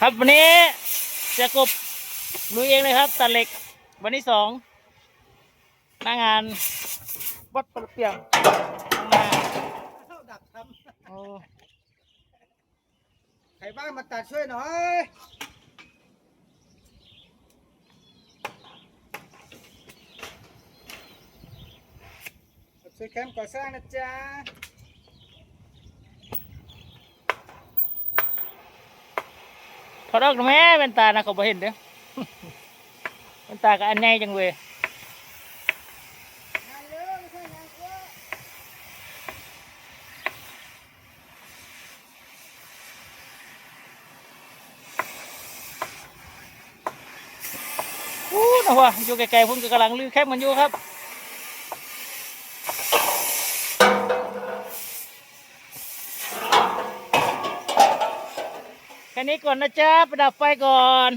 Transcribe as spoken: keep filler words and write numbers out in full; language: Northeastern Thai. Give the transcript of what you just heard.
ครับ วันนี้เสียกบลุยเองเลยครับ ตัดเหล็ก วันที่สอง หน้างานวัดปลาเปียงข้างหน้า ดักท โอ้ ำใครว่างมาตัดช่วยหน่อยช่วยแคมป์ก่อสร้างนะจ๊ะ ถอดออกแม่แว่นตานะเขาบ่เห็นเด้อ แว่นตาก็อันใหญ่จังเว้ย อู้นะวะ อยู่ไกลๆพุ่นก็กำลังรื้อแคมกันอยู่ครับ แค่นี้ก่อนนะจ๊ะ ไปดับไฟก่อน